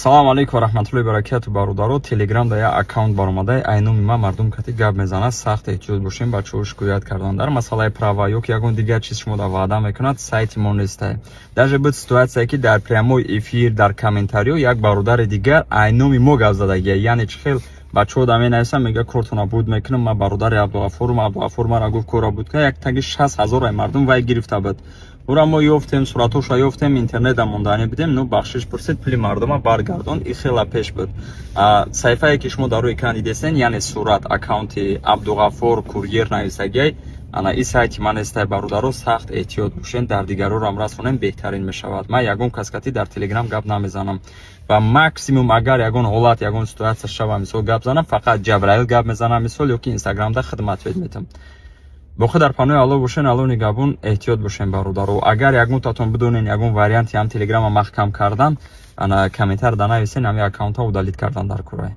Ассалому алайкум ва раҳматуллоҳи баракату, бародаро. Телеграм да як аккаунт баромада, ай номи ман мардум кати гап мезанад. Сахт эҳтиёт бошем, бачаҳо. Шикоят кардан дар масъалаи права ё ки ягон дигар чиз шумо да ваъда мекунад, сайти мо нестай. Даже буд ситуация, ки дар прямой эфир, дар комментариё як бародари дигар ай номи мо гап задагия. Яъне чӣ хел? Бачаҳо да менависам, мега: «Кортона буд мекунам, ман бародари Абдуғаффорум, Абдуғаффор мара гуфт, кора буд кун». Як таги 60 000 ай мардум вай гирифта буд. Ура мо ёфтем, суратҳоша ёфтем, интернета монданӣ будем. Ну, бахшиш пурсид, пули мардума баргардон. И хела пеш буд. Саҳифае, ки шумо дар рӯи экран дидесен, яъне сурат, аккаунти Абдуғаффор курьер нависагиай, ана и сайти ман нестай, бародаро. Сахт эҳтиёт бошен, дар дигарорам расонем, беҳтарин мешавад. Ман ягон кас кати дар Телеграм гап намезанам ва максимум агар ягон ҳолат, ягон ситуация шава, мисол, гап занам, фақат Ҷабраил гап мезанам, мисол, ё ки Инстаграмда хидмат метам. Боқӣ дар паноҳи Алло бошен, Алло нигаҳбон. Эҳтиёт бошен, бародаро. Агар ягонтатон бидонен ягон варианти ҳам Телеграма маҳкам кардан, ана комментар да нависен, ҳами аккаунтҳо удалить кардан дар курай.